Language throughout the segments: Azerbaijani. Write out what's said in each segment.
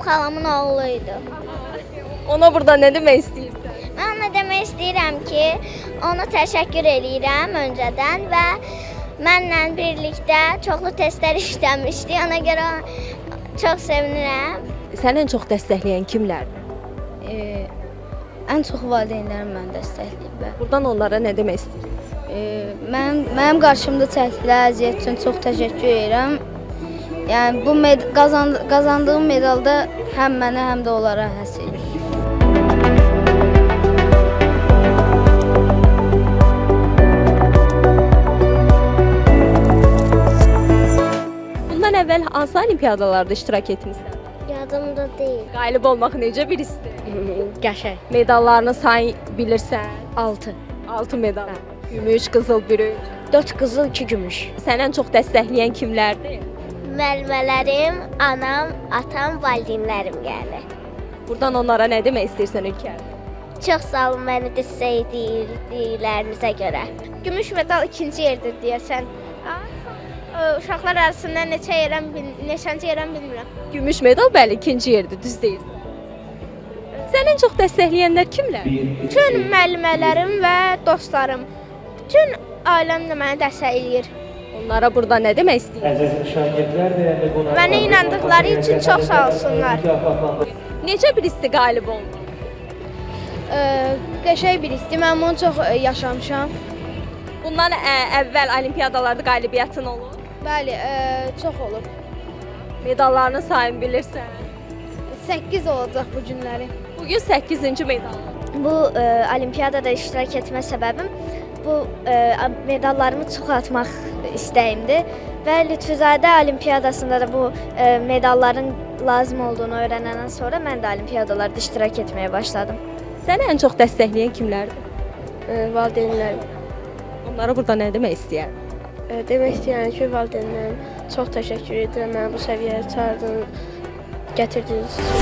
xalamın oğlu idi. Ona burada nə demək istəyirsən? Mən ona demək istəyirəm ki, ona təşəkkür eləyirəm öncədən və mənlə birlikdə çoxlu testlər işləmişdi. Ona görə çox sevinirəm. Səni ən çox dəstəkləyən kimlərdir? Ən çox valideynlərim məni dəstəkləyiblər. Buradan onlara nə demək istəyirsən? Mənim qarşımda çəkdikləri əziyyət üçün çox təşəkkür edirəm. Yəni bu qazandığım medalda həm mənə, həm də onlara həsr edirəm. Bundan əvvəl hansı olimpiadalarda iştirak etmisən? Yadımda deyil. Qalib olmaq necə bir hissdir? Qəşəng. Medallarını say bilirsən? 6. 6 medal. Gümüş, qızıl, bürünc. 4 qızıl, 2 gümüş. Səni ən çox dəstəkləyən kimlərdir? Müəllimələrim, anam, atam, valideynlərim yəni. Buradan onlara nə demək istəyirsən Ülker? Çox sağ olun məni dəstəklədiklərinizə görə. Gümüş medal ikinci yerdir deyəsən. Uşaqlar arasında neçə yerəm, neçənci yerəm bilmirəm. Gümüş medal bəli, ikinci yerdir, düz deyirsən. Səni ən çox dəstəkləyənlər kimlər? Bütün müəllimələrim və dostlarım, bütün ailəm də məni dəstək eləyir. Onlara burada nə demək istəyirsən? Əziz şagirdlər, dəyərli qonaqlar. Mənə inandıqları üçün çox sağ olsunlar. Necə bir hissi qalib olmaq? Qəşəng bir hissdir. Mən bunu çox yaşamışam. Bundan əvvəl olimpiadalarda qalibiyyətin olub. Bəli, çox olub. Medallarını sayın bilirsən. 8 olacaq bu günləri. Bu gün 8-ci medal. Bu olimpiyadada iştirak etmə səbəbim bu medallarımı çoxaltmaq istəyimdir və Lütfüzadə olimpiyadasında da bu medalların lazım olduğunu öyrənəndən sonra mən də olimpiyadalarda iştirak etməyə başladım. Səni ən çox dəstəkləyən kimlərdir? Valideynlərim. Onlara burada nə demək istəyərdin? Demək istəyirəm ki, valideynlərim çox təşəkkür edirəm məni bu səviyyəyə çağırdığınız, gətirdiyiniz üçün.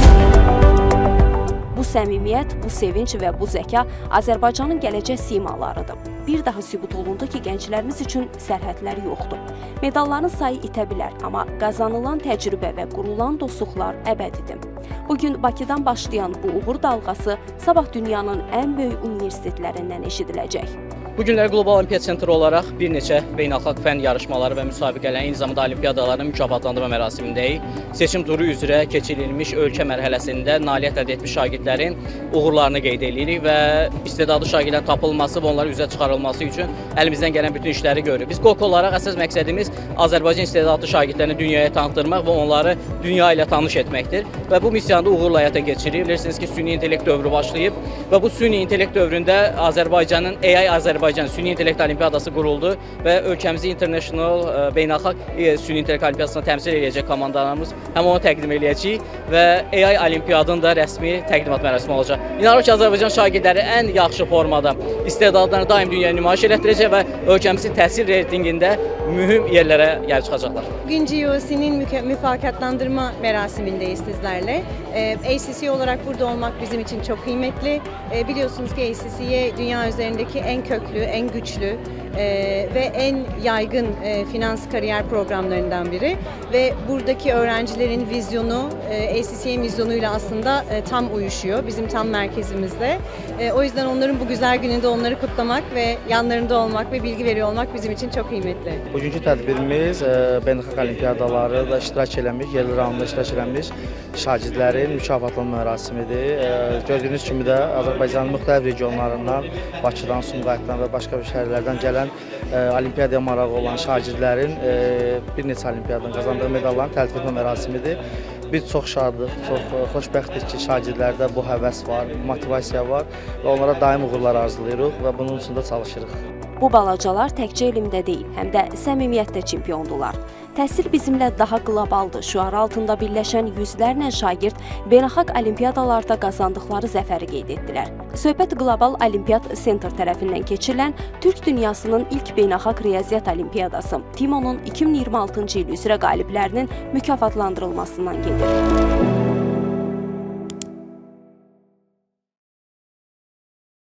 Bu səmimiyyət, bu sevinc və bu zəka Azərbaycanın gələcək simalarıdır. Bir daha sübut olundu ki, gənclərimiz üçün sərhədlər yoxdur. Medalların sayı itə bilər, amma qazanılan təcrübə və qurulan dostluqlar əbədidir. Bu gün Bakıdan başlayan bu uğur dalğası sabah dünyanın ən böyük universitetlərindən eşidiləcək. Bu günlər Qlobal Olimpiyat Sentri olaraq bir neçə beynəlxalq fənn yarışmaları və müsabiqələrin, eyni zamanda olimpiadaların mükafatlandırma mərasimindəyik. Seçim turu üzrə keçirilmiş ölkə mərhələsində nailiyyət əldə etmiş şagirdlərin uğurlarını qeyd edirik və istedadlı şagirdlərin tapılması və onların üzə çıxarılması üçün əlimizdən gələn bütün işləri görürük. Biz QOK olaraq əsas məqsədimiz Azərbaycan istedadlı şagirdlərini dünyaya tanıtdırmaq və onları dünya ilə tanış etməkdir və bu missiyanı da uğurla həyata keçiririk. Bilirsiniz ki, süni intellekt dövrü başlayıb və bu süni intellekt dövründə Azərbaycanın AI Azərbaycan Süni İntellekt Olimpiyadası quruldu və ölkəmizi international beynəlxalq Süni İntellekt Olimpiyadasına təmsil edəcək komandalarımız həm onu təqdim eləyəcəyik və AI Olimpiyadının da rəsmi təqdimat mərasimi olacaq. İnanırıq ki, Azərbaycan şagirdləri ən yaxşı formada istedadlarını daim dünyaya nümayiş elətdirəcək və ölkəmizin təhsil reytinqində mühüm yerlərə gəlib çıxacaqlar. Bugün GOC'nin müfakatlandırma merasimindeyiz sizlerle. ACC olarak burada olmak bizim için çok kıymetli. Biliyorsunuz ki ACC'ye dünya üzerindeki en köklü, en güçlü ve en yaygın finans kariyer programlarından biri. Ve buradaki öğrencilerin vizyonu ACCA vizyonuyla aslında tam uyuşuyor. Bizim tam merkezimizde. O yüzden onların bu güzel gününde onları kutlamak ve yanlarında olmak ve bilgi veriyor olmak bizim için çok kıymetli. Bugünkü tədbirimiz beynəlxalq olimpiadaları da iştirak eləmiş, yerli raundda iştirak eləmiş şagirdlərin mükafatlanma mərasimidir. Gördüyünüz kimi də Azərbaycanın müxtəlif regionlarından, Bakıdan, Sumqayıtdan və başqa bir şəhərlərdən gələn olimpiyadaya marağı olan şagirdlərin bir neçə olimpiyadanın qazandığı medalların təltif etmə mərasimidir. Biz çox şadıq, çox xoşbəxtik ki, şagirdlərdə bu həvəs var, motivasiya var və onlara daim uğurlar arzulayırıq və bunun üçün də çalışırıq. Bu balacalar təkcə elmdə deyil, həm də səmimiyyətdə çempiondular. Təhsil bizimlə daha qlobaldır şüarı altında birləşən yüzlərlə şagird beynəlxalq olimpiadalarda qazandıqları zəfəri qeyd etdilər. Söhbət Qlobal Olimpiyat Center tərəfindən keçirilən Türk dünyasının ilk beynəlxalq riyaziyyat olimpiyadası TİMO'nun 2026-cı il üzrə qaliblərinin mükafatlandırılmasından gedir.